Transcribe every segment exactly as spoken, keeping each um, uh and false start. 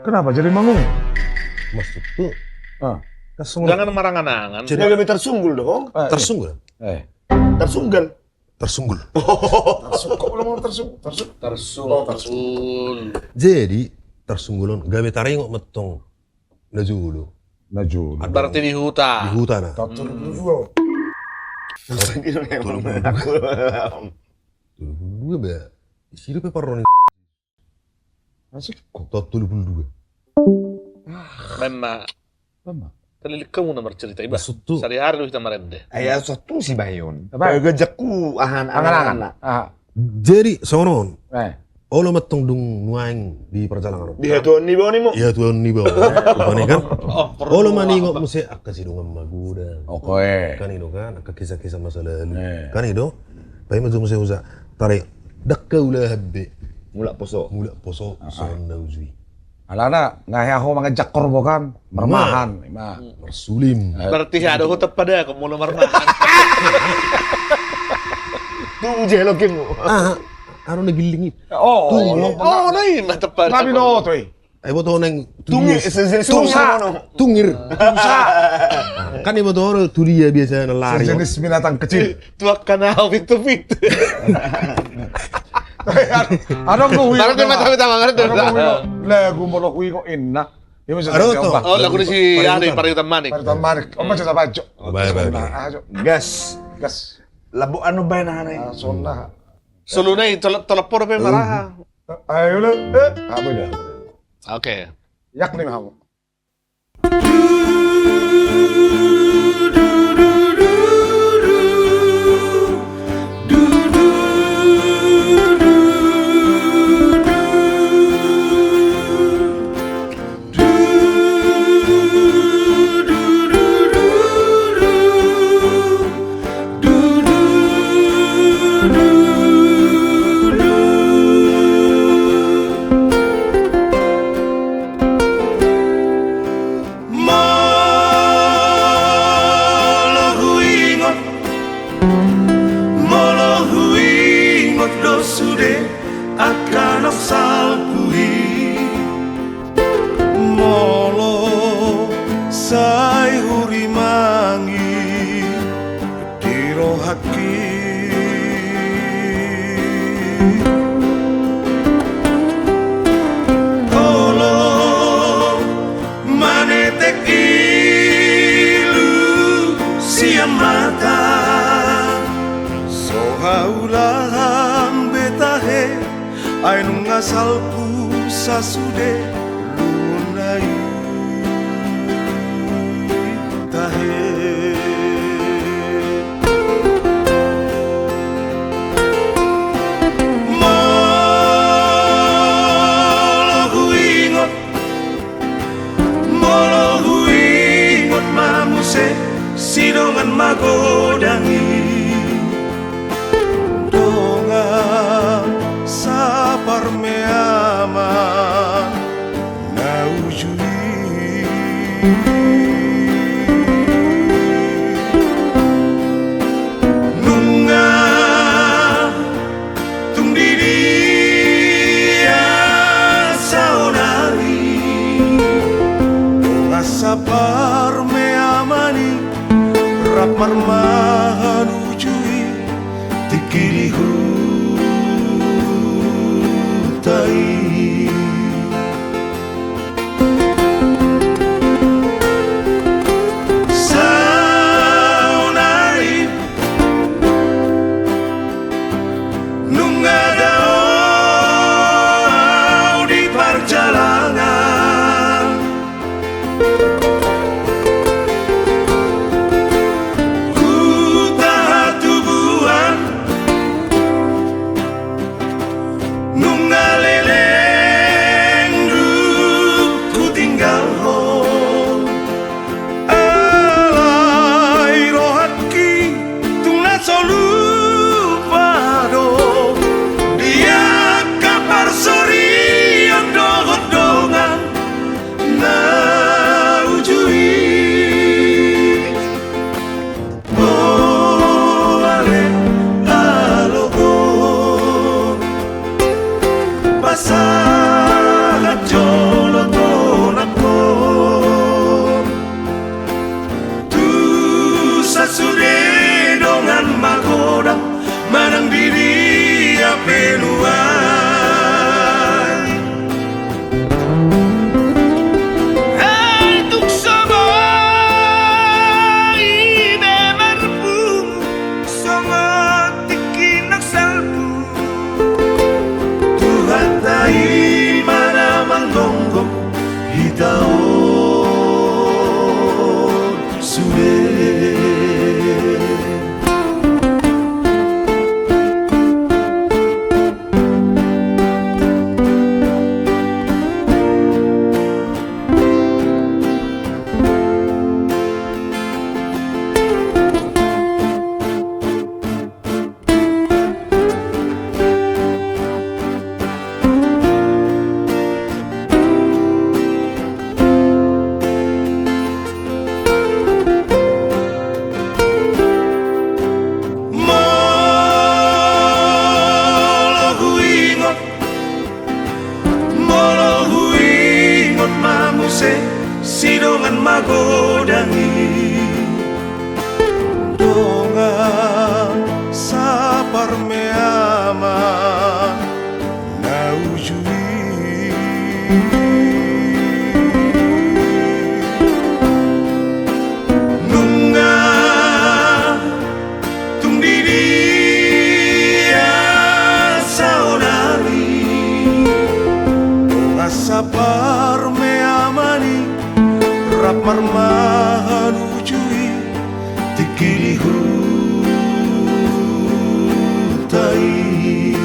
Kenapa jadi mangung? Maksudku, ah, jangan marangan-angan. Jadi kami tersunggul dong. Eh, tersunggul. Eh. Tersunggul. Tersunggul. Tersunggul. Tersunggul. Tersunggul. Jadi tersunggul on gabe taringot ma tong na jolo. Na jolo. Berarti di huta. Di huta na. Tolu pulu dua. Tolu pulu dua ba. Isi do pe parroni. Asik. Tolu pulu dua. Memang. Memang. Terlilit kamu na marcerita iba. Sehari-hari do hita marende. Ai satu si bayon. Apa? Gajakku ahan-ahan. Aha. Jadi songon on. Eh. Olo ma tong dung nuaeng di parjalangan on. Di hatuaon ni baon i mo. Di hatuaon ni baon. Olo ma ningot muse angka sidongan magodang. Oke. Kan i do kan, angka kisah-kisah masa lalu. Eh. Kan i do. Paima jo muse husa. Tare, ndang haulahan be. Mulak poso. Mulak poso, songon na uju i. Alana, nga hea ho mangan jakor bokan, marmahan, ima. Marsulim. Berarti hea do ho tempa da, ko molo marmahan. Tu muje lokimu. Ah, anu na giling i. Oh, oh, na ima tempa. Tapi no, toi. Ai boto nang tungir, sejenis tungir. Tungir. Kan i boto tu dia biasa na lari. Sejenis binatang kecil. Tu angka na pintu-pintu. Adong do huingot. Lagu molo huingot inna. Adong do. Oh, lagu ni si Ari, Pariutan Manik. Pariutan Manik. Oma cerita bajo. Baik, baik. Gas. Gas. Labu anu baen aha na i. Sonda. Solu na i tolap-tolap podo pe maraha. Ayo le, eh, apa dia? Oke. Yak ni hamu. Molo huingot, molo huingot do sude angka na salpu i. Molo sai hurimangi di rohangki. Olo manetek ilu sian mata, so haulahan be tahe. Ai nunga salpu sasude lungun na i tahe. Molo huingot, molo huingot ma muse sidongan magodang i. Dongan saparmeaman na uju i. Nunga tung di dia saonari. Dongan saparmeaman i rap marmahan uju i. Tingki di huta i. Saonari nunga dao au di parjalangan. Huta hatubuan, magodang i, dongan saparmeaman na uju i. Nunga tung di dia saonari, dongan saparmeaman i rap marmahan uju i, tingki di huta i.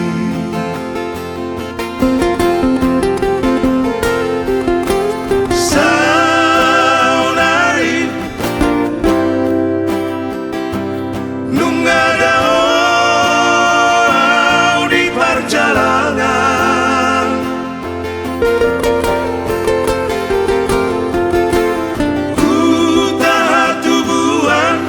Saonari nunga dao au di parjalangan, huta hatubuan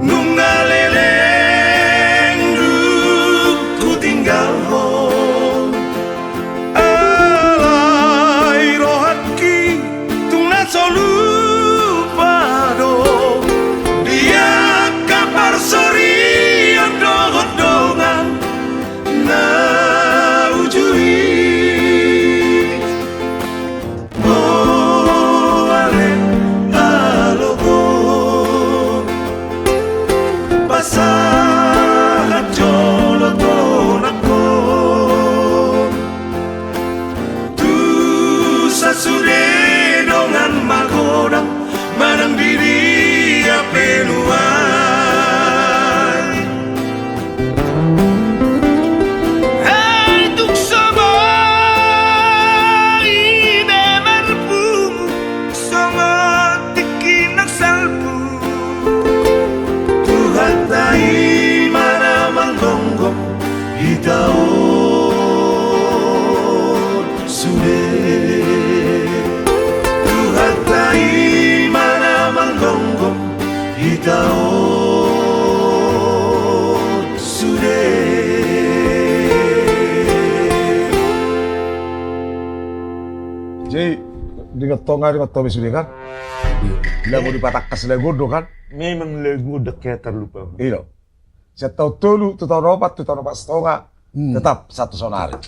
nunga leleng dung hutinggalhon. Alai rohangki tung na so lupa do di angka parsorion dohot dongan na uju i. O ale alogo, pasahat jolo tonangkon tu sasude dongan magodang manang di dia pe nuaeng. Ai tung so boi be marpungu songon tingki nang salpu, Tuhanta i ma na manggomgom hita on sude. Tuhanta i ma na manggomgom hita on sude. Jadi, ringot tonga, ringot topi sude kan? Iya. Lagu dipatangkas lagu do kan? Memang lagu do, hea tarlupa. Iya. Sian taon tolu tu taon opat, tu taon opat satonga, hmm, tetap sahat tu saonari.